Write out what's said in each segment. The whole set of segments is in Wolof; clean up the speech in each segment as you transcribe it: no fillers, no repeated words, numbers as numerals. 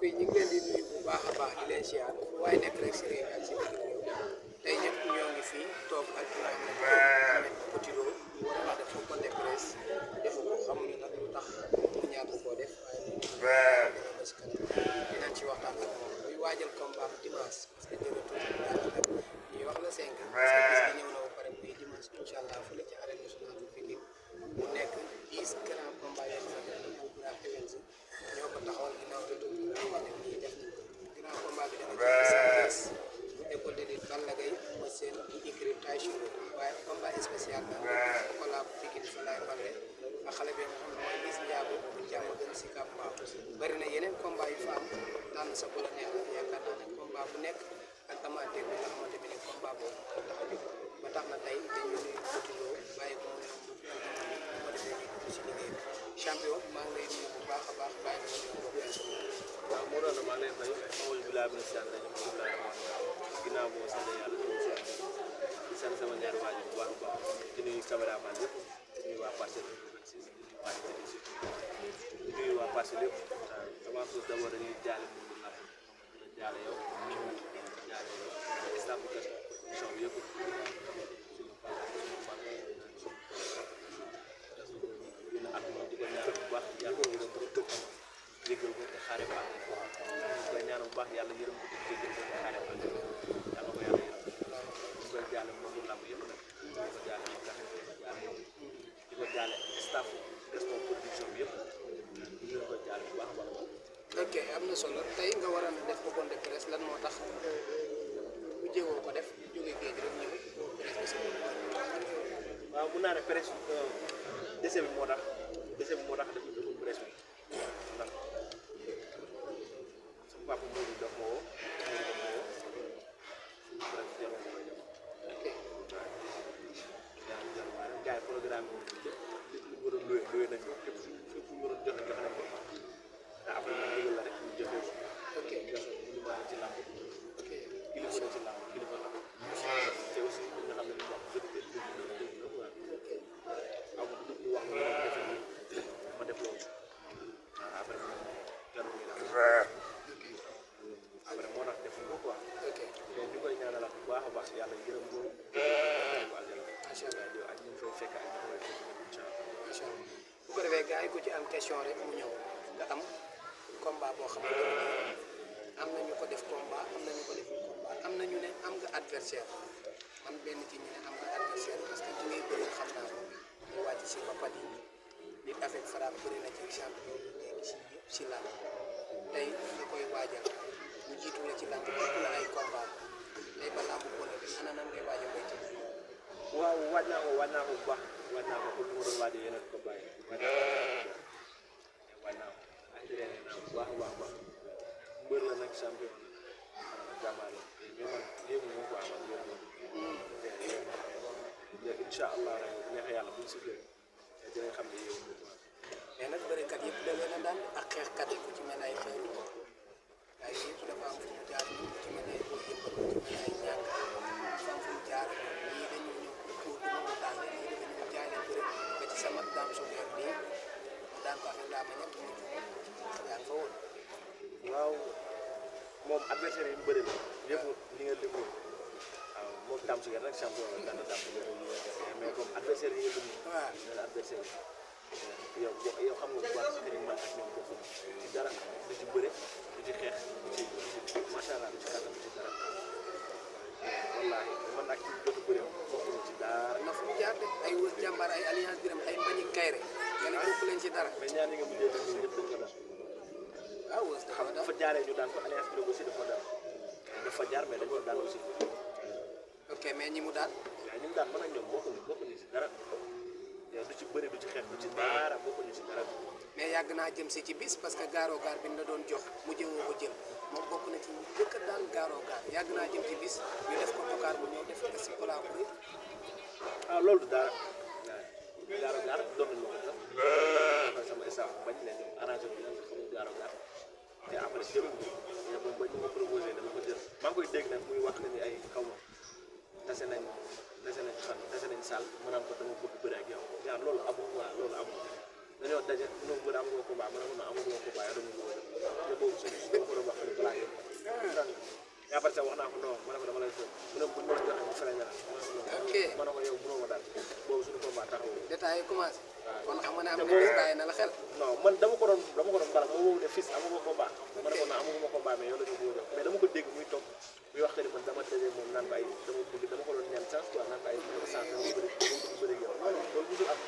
yi ñu ngi leen di nuyu bu baax a baax di leen siyaar waaye nekk rek si réew mi ak si biir réew tey ñëpp ñoo ngi fii toog ak Ahmed Petit Lo ñu war a def open de presse defu ko xamuñu nag lu tax mu ñaata koo def waaye ba si kanam dinañ ci waxtaan ak moom muy waajal combat dimanche parce que jërëtul ñuy wax la 5 parce que bis bi ñëw na ba pare muy dimanche incha allah fële ci arène nationale bu Pikine mu nekk 10 grands combats yoo xamante ne bu Grand Events ñoo ko taxawal ginnaaw te dugg nga xamante ne nii def nañ ko grand combat bi dana jël sa école de lutte Balla Gaye ma seen di écrit tay chiro waaye combat spécial la Pokola bu Pikine fi laay parle ak xale bi nga xam ne mooy Liss Ndiago bu jàmm gën si Cap Mbao bari na yeneen combat yu fa am tànn sa bu la neex la yaakaar naa ne combat bu nekk ak amateur bi nga xamante ne combat boobu moo tax a jóg ba tax na tey dañu nuyu Petit Lo bàyyi ko mu ne ko defee ñu dugg si liggéey bi champion maa ngi lay nuyu bu baax a baax bàyyi ko mu ne ko waaw moo doon maa lay fay amul bilaa bi na si yàlla dañu ko ginnaaw boo sant yàlla di sant sama ñaari waajur bu baax a baax di nuyu caméraman yëpp di nuyu waa Parcelles di nuyu waa Parcelles yëpp avant tout d'abord dañuy jaale mu ngi napp jaale yow jaale yow staff bi production bi yëpp dina at moom di ko ñaanal bu baax yàlla yërëm ko dëkk jégal ko te xaare baax di koy ñaanal bu baax yàlla yërëm ko te jégal ko te xaare baax yàlla ko yàlla yërëm di koy jaale moom làmb yëpp nag di ko jaale moom tax di ko jaale staff Gaston production bi yëpp di ko jaale bu baax a baax. ok am na solo tey nga war a def open de presse lan moo tax bu jéegoo ko def jóge géej rek ñëw presse bi si waaw mun naa ne presse décès bi moo tax def open presse bi ndax sama papa Modou daf ma woo gars yi programme bi lépp lu war a loué nañ ko képp fépp lu war a joxe nañ ko après nag ndigal la rek ñu joxe ok ñu ma ci làmb ok kilifa na ci làmb kilifa la te aussi nga xam ne li wax dëgg amul ñu wax ma def loolu après après moo tax defuñ ko quoi ok mais ñu koy ñaanal bu baax a baax yàlla yërëm ko macha allah yow ak ñu fay fekk ak ñu koy fekk incha allah bu ko defee gars yi ku ci am question rek mu ñëw nga am combat boo xamante ne am na ñu ko def combat am na ñu ko deful combat am na ñu ne am nga adversaire man benn ci ñu ne am nga adversaire parce que ci ngay bëri xam naa ko ñu wàcc si mbapat yi nit avec frappe bëri na ci champion yi léegi si yëpp si làmb tey nga koy waajal mu jiitu la ci làmb ëpp la ay combat tey ba làmb boole bi ana nan ngay waajal bay ci waaw waaj naa ko bu baax waaj naa ko pour mu doon waajal yeneen combat yi waaj naa ko entraîné naa bu baax a baax mbër la nag champion la jàmbaar la mais man yéegu moo ko amal yéegu léegi incha allah rek neex yàlla buñ si gën dinañ xam ne yéegu moo ko mais nag bërikat yëpp da leen a daan ak xeexkat yi ku ci mel ay xeeru ay yëpp dafa am fu mu jaar ku ci mel ay boo yëpp ku ci mel ay ñàkk dafa am fu mu jaar ñii dañu ñëw pour du ma daan ñii dafa ñëw jaay leen bëri ba ci sama daam sogeer nii mu daan ko affaire laa ma ñett mu jug yaa ngi fa woon waaw moom adversaire yi mu bëri la yëpp li nga lim waaw moom daam sogeer nag champion la daan na daam sogeer mais comme adversaire yi nga lim waaw nee na adversaire yow xam nga bu baax si kër yi man ak ñoom bokkuñ ci dara du ci bëre du ci xeex du ci macha allah du ci kàttan du ci dara wallaahi man ak ci jot a bëre bokkuñ ci dara. na fu mu jaar de ay wër jàmbaar ay alliance biram ay mbañi kayre nga ne bokk leen ci dara mais ñaan yi nga mujjee def ñun ñëpp dañ ko def waaw wës xam nga dafa jaaree ñu daan ko alliance biram aussi dafa jaar mais dañ ko daan aussi ok mais ñi mu daan waaw ñi mu daan mën ak ñoom bokkuñu ci dara du ci bëri du ci xeex du ci dara bokkuñu ci dara mais yàgg naa jëm si ci bis parce que gaaroo gaar bi ñu la doon jox mu jëwoo ko jël moom bokk na ci ñu jëkk daan gaaroo gaar yàgg naa jëm ci bis ñu def ko tokaar bu ñëw def ko si collaboré loolu du dara gaaroo gaar doon nañu ko sax sama staff bañ ne ñoom arrangé bi nga xam gaaroo gaar te après jël mais moom bañ ma proposé dama ko jël maa ngi koy dégg nag muy wax ni ay xaw ma tase nañ saal ma naan ko dama bëgg bëri ak yow yaa loolu amul waaw loolu amul dañoo daje ñoom bëri am nga combat ma ne ko amul nga combat yow dama ko wër te boobu suñu naa ko non ma ne ko dama lay tëj mu ne bu ñu ma joxee mu freiné la ok ma ne ko yow mënoo ma daal boobu suñu combat taxawul détail yi commencé kon xam nga ne am na bis bàyyi na la xel non man dama ko doon mbala ma woowu ne fils amuma combat ma ne ko non amuma combat mais yow la ñu bëgg a jox mais dama ko dégg muy toog muy wax que ni man dama tëjee moom naan ko ay dama ko doon ñaan chance quoi naan ko ay dama ko sant dama bëri yow loolu musul am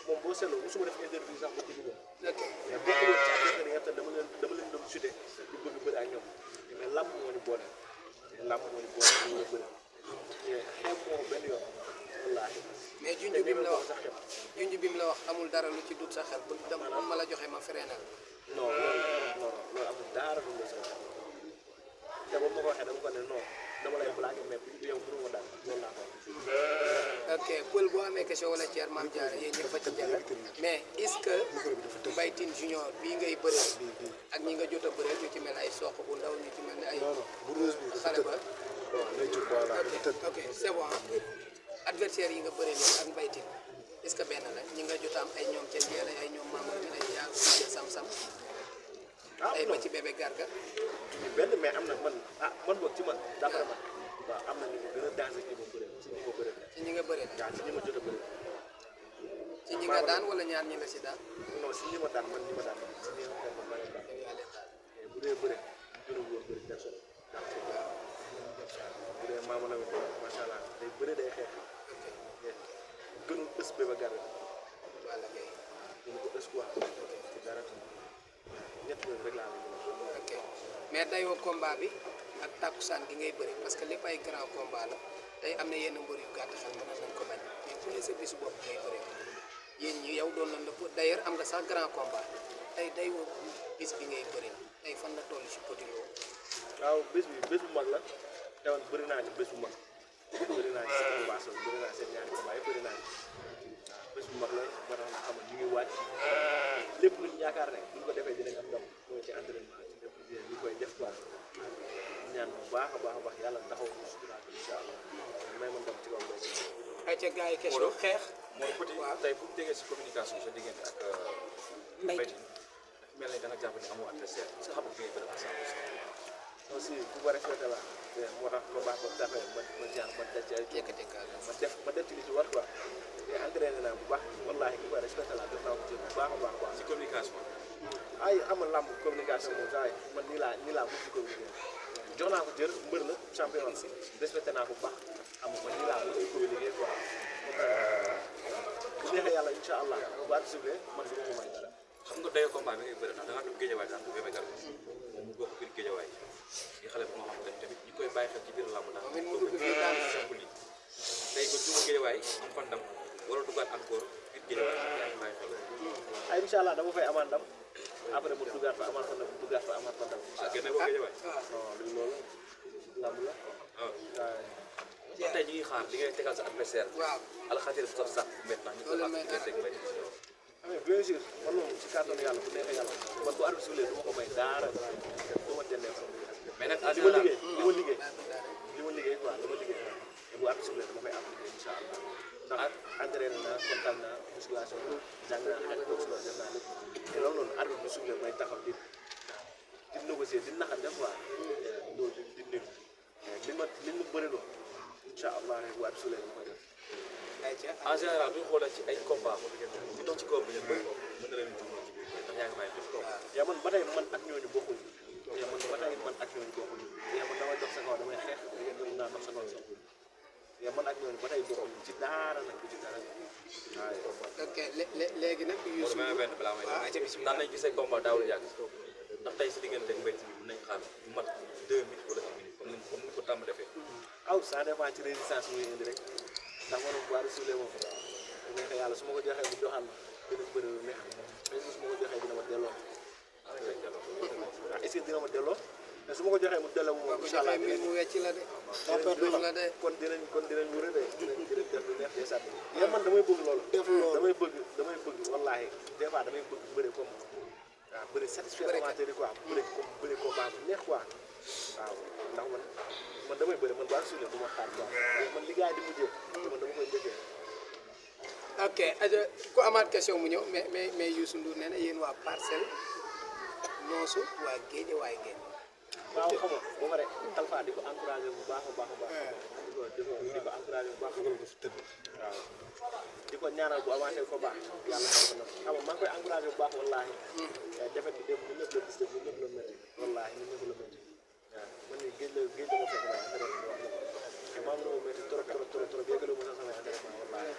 moom boo seetloo musuma def interview sax ba dégg moom ok mais bokk woon ci affaire yi nga xam ne dama leen doon chuté di bëgg bëri ak ñoom mais làmb moo ñu boole làmb moo ñu boole ñu bëri xeeb moo benn yoon wallaahi mais junj bi mu la wax amul dara lu ci dut sa xel bu dama ma la joxe ma freinal non loolu amul dara du sa xel te ba ma ko waxee dama ko ne non dama lay blagué mais bu yow mënu ma daal loolu laa ko ok pël boo amee question wala Thierno Mame Diarra yéen ñëpp a ci jàngat mais est-ce que Mbaye Tine Junior bii ngay bëree ak ñi nga jot a bëree ñu ci mel ay soq bu ndaw ñu ci mel ne ay xale ba ok c'est bon adversaire yi nga bëree nii ak Mbaye Tine est-ce que benn la ñi nga jot a am ay ñoom ca Ndiéla ay ñoom Mamadou ay yaa sam-sam ay ba ci bébé Garga benn mais am na man boog ci man d'après man waaw am na ñu gën a danger ci ñi ma bëree ci ñi nga bëree waaw ci ñi ma jot a bëree ci ñi nga daan wala ñaar ñi la si daan non si ñi ma daan man ñi ma daan si ñi nga xam ne maa leen daan yow yaa leen daan bu dee bëre gën a wóor bëri personne bu dee maama na macha allah day bëre day xeex gënul ës ba Garga wala kay gënu ko ës quoi ci dara ñett yooyu rek laa la ok mais dayoo combat bi ak takkusaan gi ngay bëri parce que lépp ay grand combat la tey am na yenn mbër yu gàtt xel mën nañ ko bañ mais ku ne sa bisu bopp ngay bëri yéen ñi yow doon nañ la ko d'ailleurs am nga sax grand combat tey dayoo bis bi ngay bëri tey fan la toll si Petit Lo waaw bés bu mag la te woon bëri naa ni bés bu mag bëri naa ni seen combat sol bëri naa seen ñaari combat yëpp bëri naa ni bés bu mag la ba tax na xam nga ñu ngi wàcc lépp luñ yaakaar ne buñ ko defee dinañ am ndam mooy ci entraînement ci def ñu koy def quoi ñaan bu baax a baax yàlla taxaw ñu suturaat incha allah may ma ndam ci kaw loolu ay ca gars yi question xeex mooy Petit tey bu ñu déggee si communication sa diggante ak Mbaye Tine mel ni da nga jàpp ni amoo adversaire sa xam nga fi ngay bëri ensemble aussi bu ko respecté la moo tax ko baax ba taxee ma jaar ma def ci ay yëkkati kaala ma def ci li ci war quoi te entraîné naa bu baax wallaahi bu ko respecté la def naa ko ci bu baax a baax quoi si communication ay amal lamb communication moom saa yi man nii laa mos ci communiquer jox naa ko jër mbër la champion la respecté naa ko bu baax am man nii laa mos ci communiquer quoi bu neexee yàlla incha allah bu at suble man du ma ko may dara xam nga dayoo combat bi ngay bëri ndax da nga dugg géejawaay daan bu bébé Garga moom mu bokk biir géejawaay di xale bu nga xam ne tamit ñi koy bàyyi xel ci biir lamb ndax moom it mu dugg fii daan simple yi tey ba dugg géejawaay am fa ndam war a duggaat encore biir géejawaay yaa ngi bàyyi xel ay incha allah dama fay amaat ndam après mu duggaat fa amaat fa ndam duggaat fa amaat fa ndam gën a ko géejawaay non loolu lamb la waaw tey ñu ngi xaar li ngay tegal sa adversaire waaw alxatir bu saf sax maintenant ñu ko xam ne teg Mbaye Tine si yow mais bien sûr man moom ci kàttanu yàlla bu neexee yàlla man bu arbitre sifflé du ma ko may dara du ma jëndee fa mais nag li ma liggéey quoi li ma liggéey te bu arbitre sifflé dama koy appliqué incha allah ndax entraîné naa kontaan naa musculation jàng naa xeex boxe la def naa lépp te loolu noonu arbitre bu sifflé may taxaw di négocier di naxante quoi loolu di néeg li ma bëri loo incha allah rek bu arbitre sifflé dama koy def en général bu ñu xoolee ci ay combat ñu dox ci kaw bi ñu bëri mën na leen juum ci biir ndax yaa ngi bàyyi def kaw yaa man ba tey man ak ñooñu bokkuñu yaa man ba tey man ak ñooñu bokkuñu yaa man damay dox sa kaw damay xeex yéen naa dox sa kaw sax yaa man ak ñooñu ba tey bokkuñu ci dara nag ci dara waaw ok léegi nag Youssou may benn balaa may daan nañ gis ay combat daawul yàgg ndax tey si diggante Mbaye Tine bi mën nañ xaar bu mat 2 minutes wala 1 minute comme ni ko tàmm defee aw ça dépend ci résistance muy indi rek ndax man bu arbitre sifflé moom bu neexee yàlla su ma ko joxee mu joxal ma dina bëri lu neex mais su ma ko joxee dina ma delloo est-ce que dina ma delloo mais su ma ko joxee mu delloo moom incha allah mu wecc la de la de kon dinañ wërë de dinañ def lu neex des sat mais man damay bëgg loolu damay bëgg wallaahi des fois damay bëgg bëri comme waaw bëri satisfaire amateur yi quoi bëri combat bu neex quoi waaw ndax man damay bëri man bu ak suñu du ma xaar quoi man li gars yi di mujjee te man dama koy njëkkee ok aja ku amaat question mu ñëw mais Youssou Ndour nee na yéen waa Parcelles Noosu waa Guédiawaye ngeen waaw xam nga ba pare Talfa di ko encouragé bu baax a baax a baax di ko encouragé bu baax waaw di ko ñaanal bu avancé ko baax yàlla may ko nag xam nga maa ngi koy encouragé bu baax wallaahi defet bi dem ñu ñëpp la gis ñu ñëpp la métti wallaahi ñu ñëpp la métti waaw man ni géej la ma fekk naa entraînement wax na te maam la ma métti trop yëgale ma sax samay entraînement wallaahi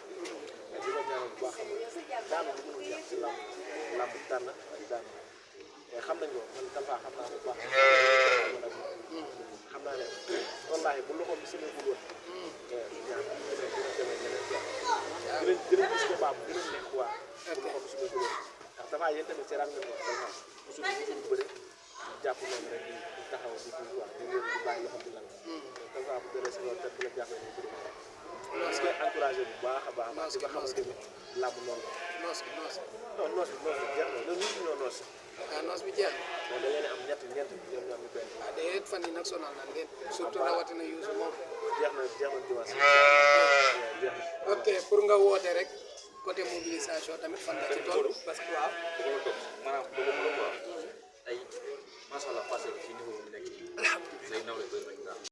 di ko ñaanal bu baax xam nga daanu du mënul ñàkk ci lamb tànn ak daan mais xam nañ ko man Talfa xam naa bu baax xam naa ne wallaahi bu loxoom bi sëne bu woon ñaan dina demee ñeneen gën a gis ko baam gën a nekk waa bu loxoom bi sëne bu woon ndax dafa yéen tamit seeraan ngeen ko Talfa musul bëre jàpp noonu rek di taxaw di ko waa di wér di bàyyi loxoom di lang Talfa bu dëree si loolu te bu la jàppee ñu bëri parce que encouragé bu baax a baax di ko xamal tamit làmb noonu noos bi non noos bi jeex na loolu ñëpp ñoo noos noos bi jeex moom da ngeen am ñett ñeent ñoom ñoo am ñu benn déet fan yi nag sonal na leen surtout rawatina Youssou moom jeex na dimanche jeex na ok pour nga woote rek côté mobilisation tamit fan la ci toll parce que waaw maanaam